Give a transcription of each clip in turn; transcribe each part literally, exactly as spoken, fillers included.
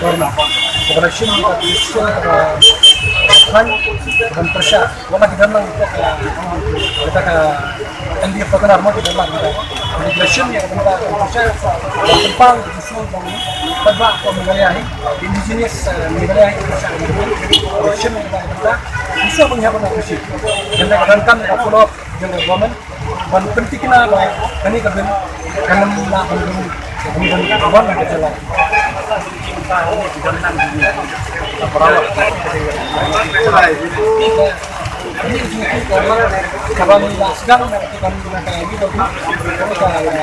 Government. Kaba la shim ka position kaba khlaiñ ban pyrshah. Wat la ki don lang kita ka, kita ka N D F partner mo, ki don lang kita. Kaba la shim ïa ka bynta ban pyrshah ban pynpaw ïa ka jingsngew jong ki paidbah ka Meghalaya hi, indigenous, eh, Meghalaya hi, ka pyrshah ban pynpaw. Kaba la shim ïa ka bynta ban pyrshah ban ïa ban pyrshah. Kynta ka donkam ïa ka follow up jong ka government. Ban pynthikna ba kane ka bill kan ym lah ban rung, kan ym lah ban rung ka jylla. Kaba ngi la sdang na ka, na ka, na ka,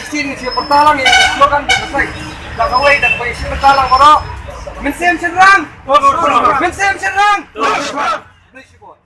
shisien ngin sa pyrta lang ïa ka slogan jong ka seng. Da kawei da kawei sa pyrta lang baroh. Mynsiem shynrang. Mynsiem shynrang. Khublei shibun.